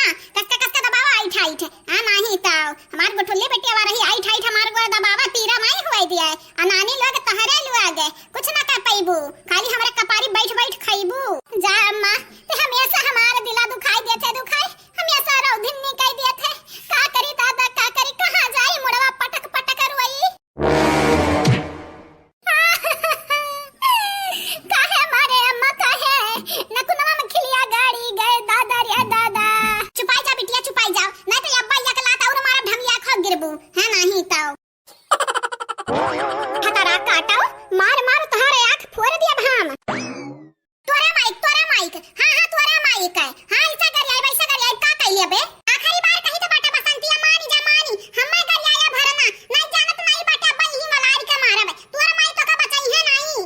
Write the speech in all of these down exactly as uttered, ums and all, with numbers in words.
कस के, कस के दबावा, आइठ, आइठ। हाँ, नाहीं तउ हमार गुठुल्ली बिटिया रही, आइठ, आइठ हमार गोड़ दबावा, पीरा नाहीं हुवै दिया। आ नानी लोग तहरे लोग, कुछ ना कर पइबू, खाली हमरे कपारी बइठ, बइठ खइबू। जा अम्मा, ते हमेसा हमार दिला दुखाई देथे, दुखाई, हमेसा रौधिन निकाई देथे। का करी दादा, का करी, कहाँ जाई, मुड़वा पटक, पटक रोई। काहे मारे अम्मा, काहे? नकुनवा में खिलिया गाड़ी गए दादा रे दादा। चुपाई जा बिटिया, चुपाई जाओ, नाहीं तो अब्बा एक लात और मारब, ढंगिया खो गिरबू। हाँ, नाहीं तउ। हतरा काटो, मार मार तोहरे आँख फोड़ दिया भाम। तोरा माइक, तोरा माइक, हाँ, हाँ, तोरा माइक है। हाँ, ऐसा करिया, वैसा करिया, का कइले बे? आखिरी बार कही तो बाटा बसंतिया, मानी जा, मानी। हम्मे गरियाया भरना, नाहीं जानत नाहीं बाटा, अब्बा यही मलार के मारब। तोरा माई तो का बचाई है नाहीं।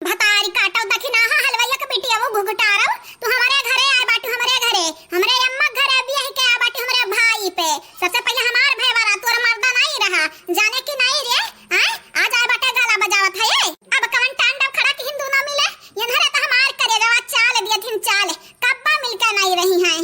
भतारी काटो, दखिनाहा हलवैया के बिटिया वो घुघटारव, तू हमरे घरे आए बाटू, हमरे घरे, हमरे अम्मा के घरे बियाह के आए बाटू, हमरे भाई पे। सबसे पहिले हमार भयवारा, तोर मर्दा नाहीं रहा, जाने कि नाहीं रे? आय, आज आए बाटे गाला बजावत है ये। अब कवन टांडव खड़ा किहिन दूनो मिले, यन्हरे तो हमार करेजवा चाल दियथिन चाल, कब्बा मिलके नाहीं रही हैं।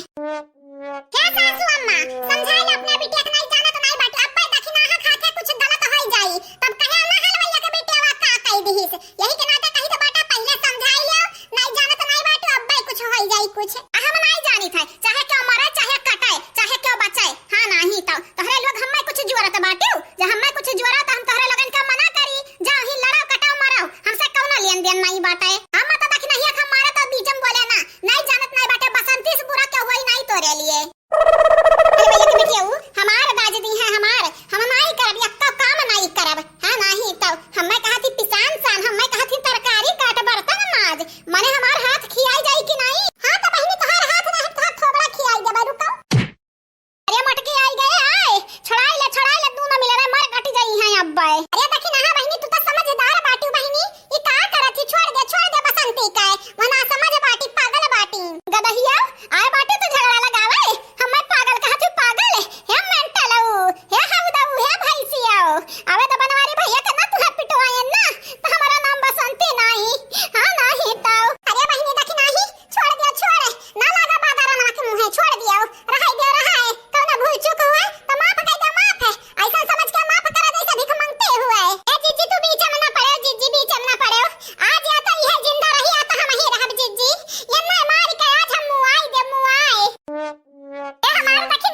हे सासू अम्मा, समझाई ले अपने बिटिया के, नाहीं जानत नाहीं बाटे, अब्बे दखिनाहा खा के कुछ गलत होई जाई, तब कहे ना हलवैया के बिटिया वा का कई दिहिस, यही के नाते कही तो बाटा पहिले समझाई ले, नाहीं जानत नाहीं बाटे, अब्बे कुछ होई जाई कुछ। आ हम नाहीं जानित है, चाहे क्यों मरे, चाहे कटे, चाहे क्यों बचे, हाँ नाहीं तउ तोहरे लोग हम्मे कुछ जुअरत बाटू, जब हम्मे कुछ जुअरा तो हम तोहरे लोगन का मना करी, जाओ ही लड़ाओ, कटाओ, मराओ, हमसे कउनो लेन देन नाहीं बाटे। हम तो दखिनहिया के मारे तो बीच में बोले ना, नाहीं जानत नाहीं बाटे, बसंती से बुरा क्यों होई नाहीं तोरे लिए। अरे भैया के बेटिया, ऊ हमार दाज दी है, हमार, हम नाहीं करब, एक्को काम नाहीं करब। हाँ, नाहीं तउ हम्मे कहा थी पिसान सान, हम्मे कहा थी तरकारी काट, बर्तन माज, मने हमार हाथ खियाई जाई कि नाहीं? हाँ, तो बहिनी तोहार हाथ नाहीं, तोहार थोबड़ा खियाई देबा, रुको। अरे मोटकी आई गए, आय, छोड़ाई ले, छोड़ाई ले, दूनो मिले रे, मर कट जाई हैं अब्बे। अरे दखिनहा बहिनी, तू तो समझदार बाटू बहिनी, ई का करत ही? छोड़ दे, छोड़ दे बसंती का, वना समझ बाटी, पागल बाटी। गदहिया, आए बाटी तू झगड़ा लगावे, हम्मे पागल कहत ही, पागल, हे मेंटलऊ, हे हउदऊ, हे भैंसियाऊ। आवे तो बनवारी भैया के ना तुहे पिटवाएन ना, तो हमारा नाम बसंती नाहीं, हाँ नाहीं तउ। अरे बहिनी दखिनही, छोड़ दिया, छोड़, ना लागा बादारा नाक मुँहे, छोड़ दिया, रहाई दिया, रहाई, कउनो भूल चूक हुए तो माफ कइ दे, माफ, ऐसा समझ के माफ करा जैसे भीख मांगते हुए। ए जीजी, तू बीच में ना पड़े, जीजी बीच में ना पड़े, आज या तो यह जिंदा रही या तो हम ही रहब जीजी, ये ना मार के आज हम मुआई दे, मुआई। ए हमार देखी